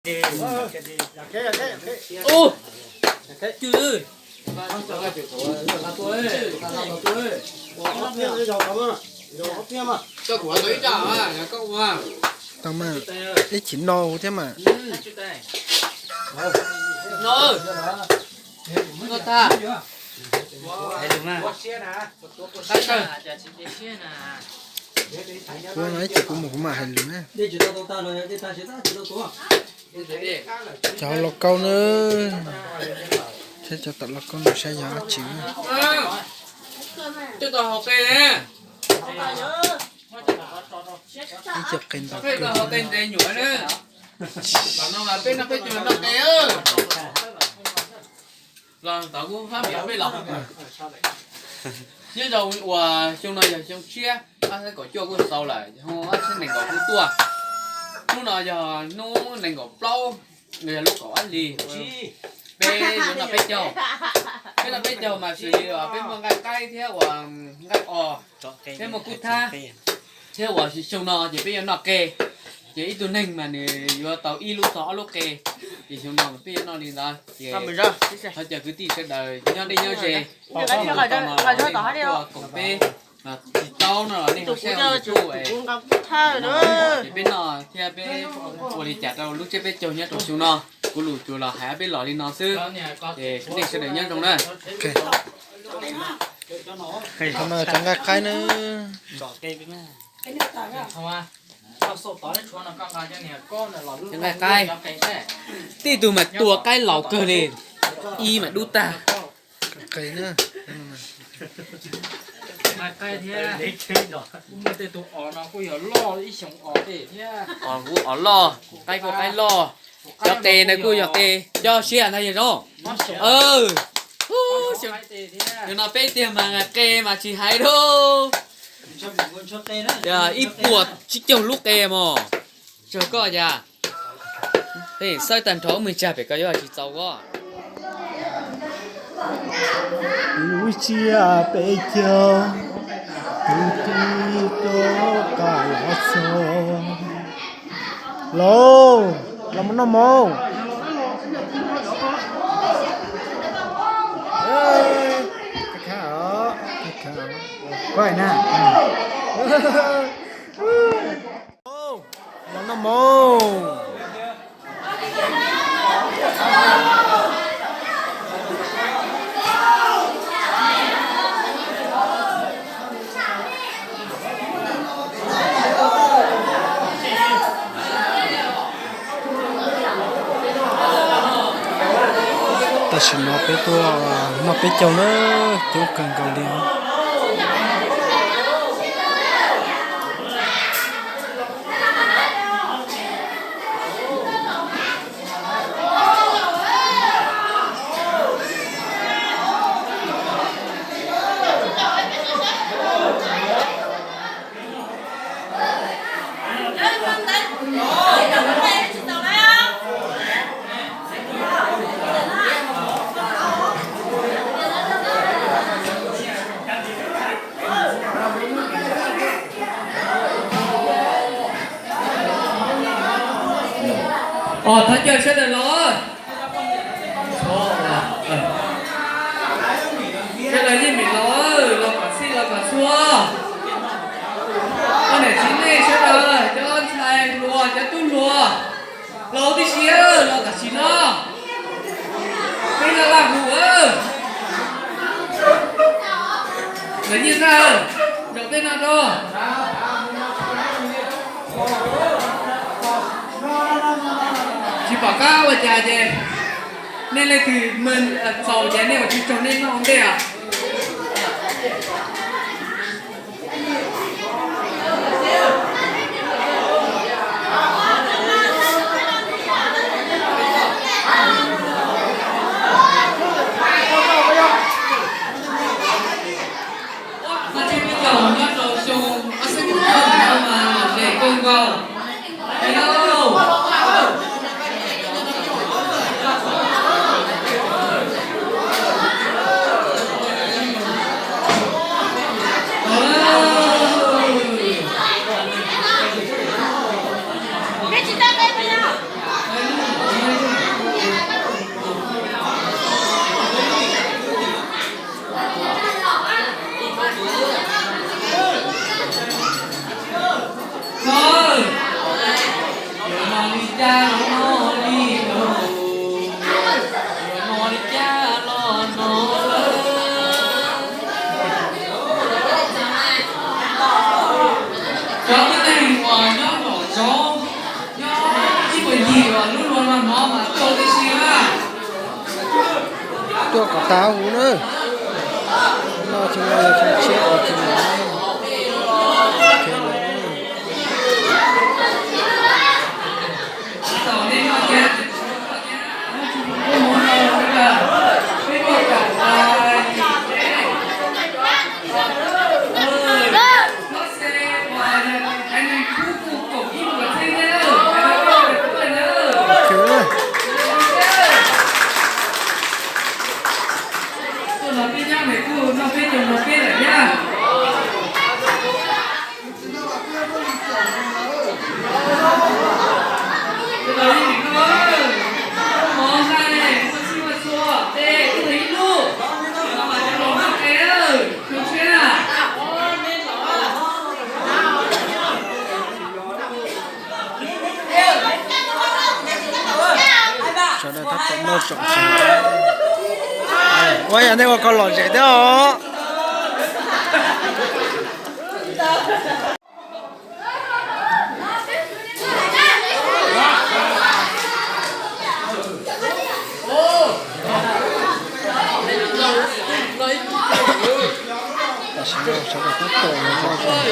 Ub, cwj, tau mas, ib chim no thiab mas. No, no ta, kuv no ib chim kuv mus kuv mam hais lus na. Cov lauj kaub na, thiab cov tom lauj kaub no saib yog dab tsi. Ib co qe ntau kawg. Los tod kuv hab peb los. Nyob zoo uas xyoo no yog xyoo tshiab, ob txhiab kaum cuaj kuj xaus lawm, ob txhiab nees nkaum kuj tuaj. Hnub no yog hnub nees nkaum plaub, yog lub kaum ob hlis, peb yuav noj peb caug. Peb noj peb caug mas xws li uas peb muaj nqaij qaib thiab uas nqaij os, thiab muaj kub thab, thiab uas xyoo no ces peb yuav noj qe. Ces ib tug neeg mas nws yuav tau ib lub txog ob lub qe. Ces xyoo no mas peb yuav noj li ntawd ces thov caw kwv tij sawv daws nyob deb nyob ze, tuaj koom peb, tsis tau no los nej ho saib YouTube es, ces peb noj thiab peb ua li cas rau lub tsiab peb caug nyob rau xyoo no. Kuv lus tsuas los hais peb los li no xwb, ces nej sawv daws nyob zoo na. Cov nqaij qaib na. Cov nqaij qaib, tib tug mas tua qaib laus kawg li, ib mas dub tag. Os kuj os loj, qaib kuj qaib loj, cov qe ntawd kuj yog qe coj siab ntag yog zoo. Tus no peb tiag mas qe mas tsis hais lauj. Yog ib puas tsib caug lub qe mos. Tsaug koj yas. Peb xawb tag nrho ub me tsag pem ko yuav tsis txaus koj. Lub tsiab peb caug, tus tib rov qab los txog. Lauj, los mus noj mov. Koj na, los noj mov. Tam sim no peb tuaj noj peb caug na, coob kawg nkaus li. Os, thov caw sawv daws los. Sawv daws yeej meem los, los kom txhij los kom txhua. Koj niam txiv nej sawv daws, cov ntxhais hluas, cov tub hluas, los tib si, los tam sim no. Peb laj laj hu. Lawv nyiaj tag, zaum tej no rau. Tsis pom qab ua cas ces nej leej twg txaus ces nej ua tsis tsaug nej noj ua ntej os. Nyob rau xyoo ob txhiab kaum cuaj no mas lom zem kawg nkaus. Kom tas huv na. Noj xyoo no yog xyoo tshiab, xyoo no. Sawv daws tab tom noj tsoom tsev. Ua yog nej ua koj lom zem thiab os. Tam sim no sawv daws tab tom los noj zog,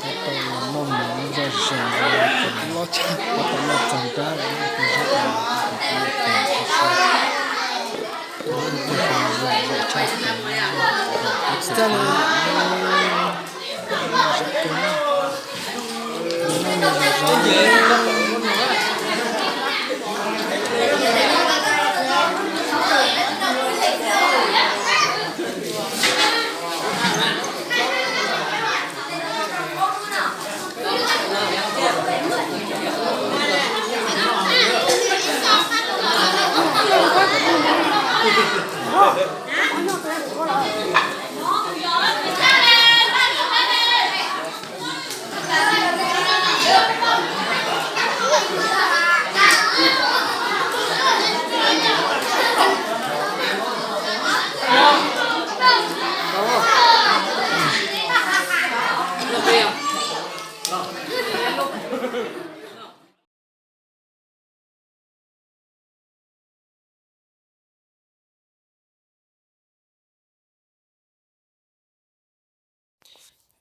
tab tom los noj mov zog zog, loj tshaj, tab tom noj txog nrab lawm, tab tom noj txog nrab lawm.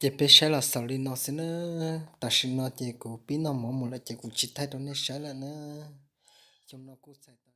Ces peb saib los xaus li no xwb na. Tam sim no ces kuv pib noj mov mus lawm ces kuv tsis thaij rau nej saib lawm na. Xyoo no kuj txhais tau